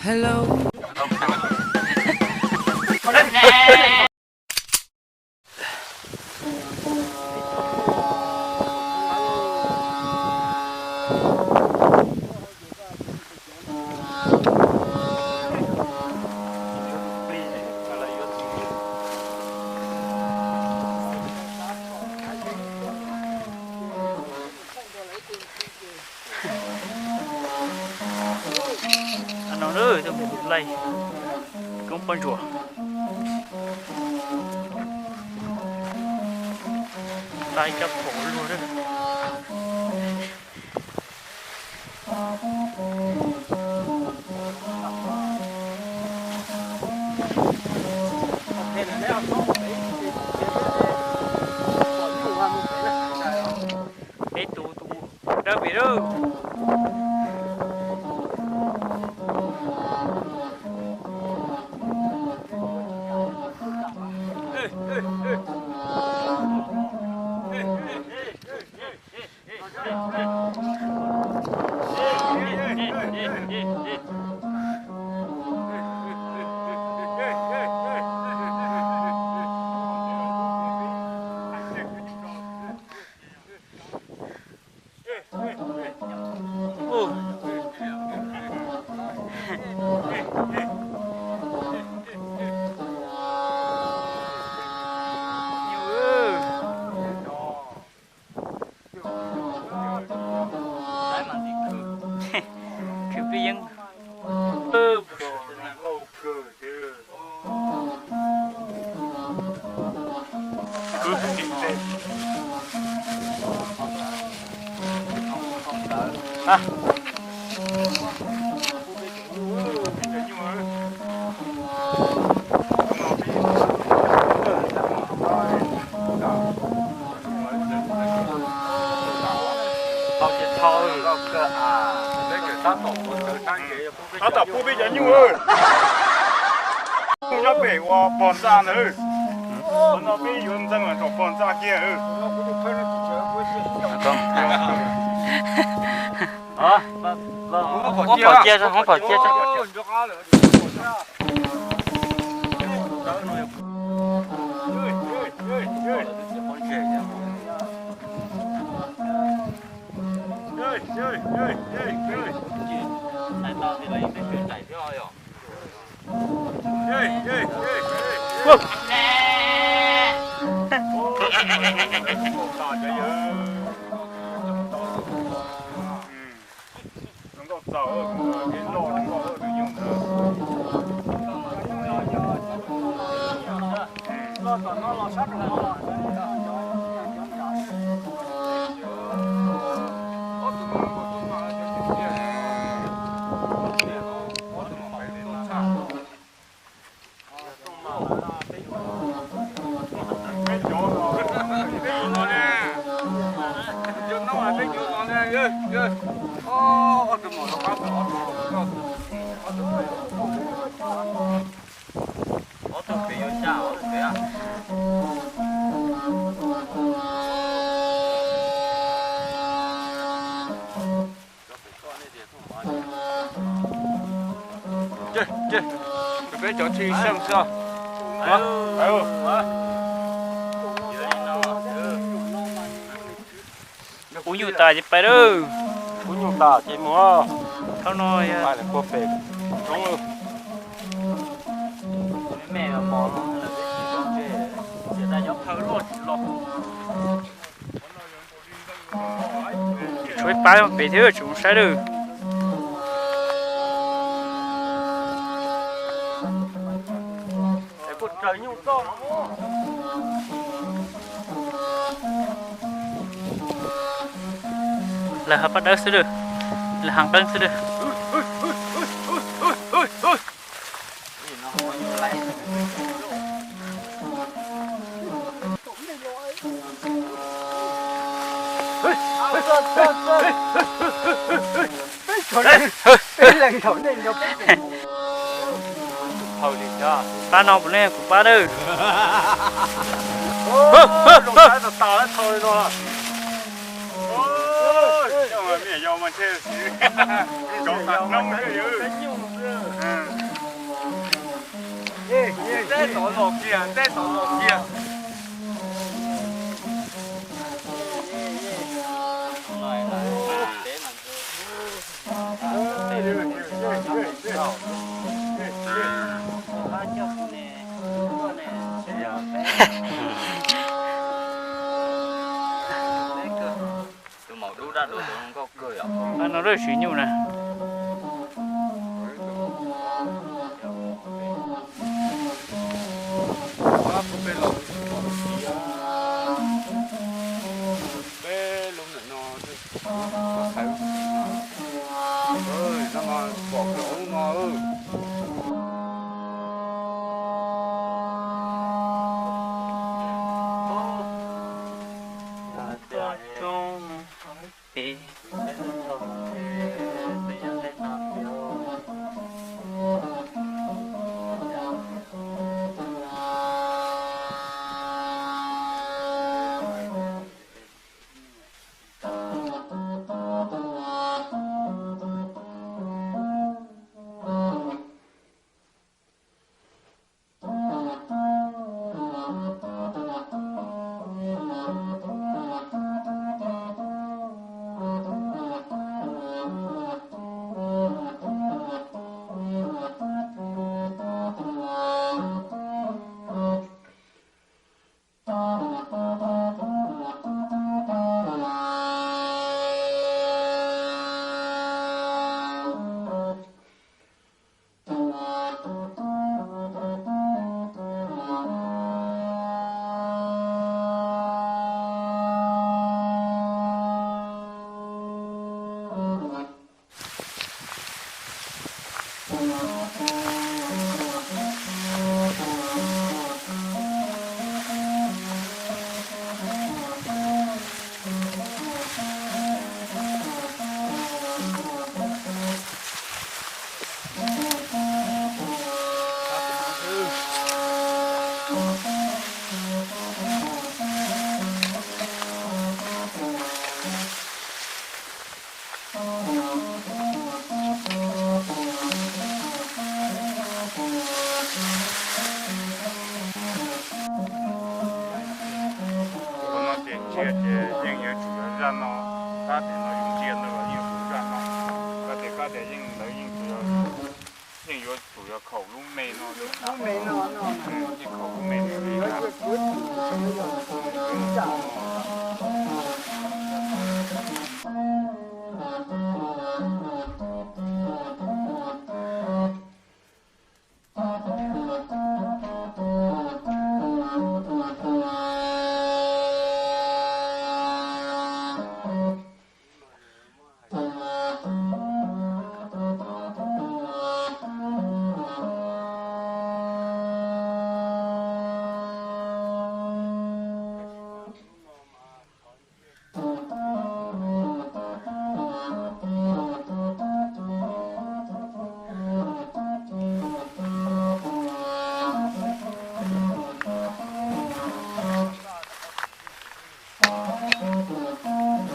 Hello. No, tus laij koob pob ntsuas, laij cov phaum luag. Peb tus tus dawb pem lawm. Khwv plig yeeb. Tab tom pub peb cov nyuj, nyob pem ua pog ntxa ntawd. Qhov no peb yuav ntxeev los tsom pog ntxa kiag. Muab phom cia, muab phom cia. Peb cov tsis xyeej xwb. Ub nyuj tas ces pais lawm. Ub nyuj tas ces mus. Thaum no yog pem roob. Tshuav ib pab pem thiab, tsum saib lawm. Lawv hais paj dawb xwb lawm, lawv hais qeeb xwb lawm. Pab no puas leej kuv pab nawb. Tov los kiag, teb tov los kiag. Tus maum dub dab dub tus nkauj kawg yom. No lub sim nyuj na. Peb lub ntawm no, no pom lub no. Tus no ces ntsia ces yeej yuav tsum yog zaj no, kab tias no yus ntsia no los yeej tsum zaj no, kab tias kab tias yeej lawv yeej tsum yog, yeej yuav tsum yog khaum lub me no, yeej khaum lub me no li.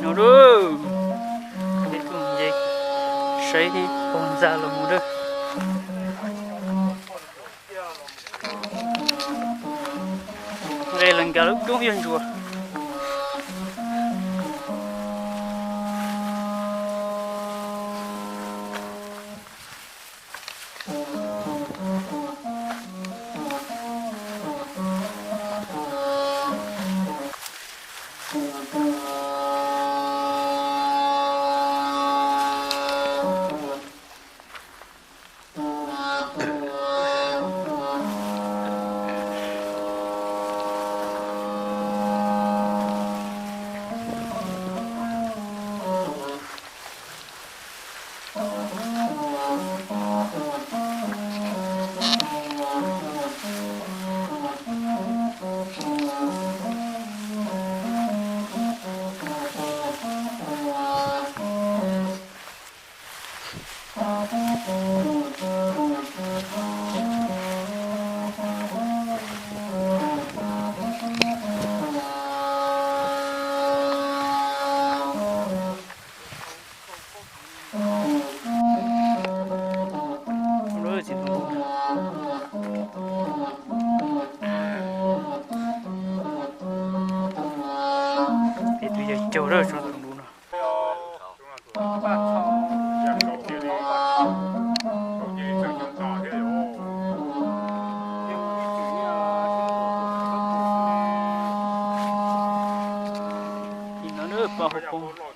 No lub, saib pog ntxa los mus lawm. Lawv nkag lub roob yog ntsuas. caug lawm tsob ntoo dub no. Tim no paj huab poob.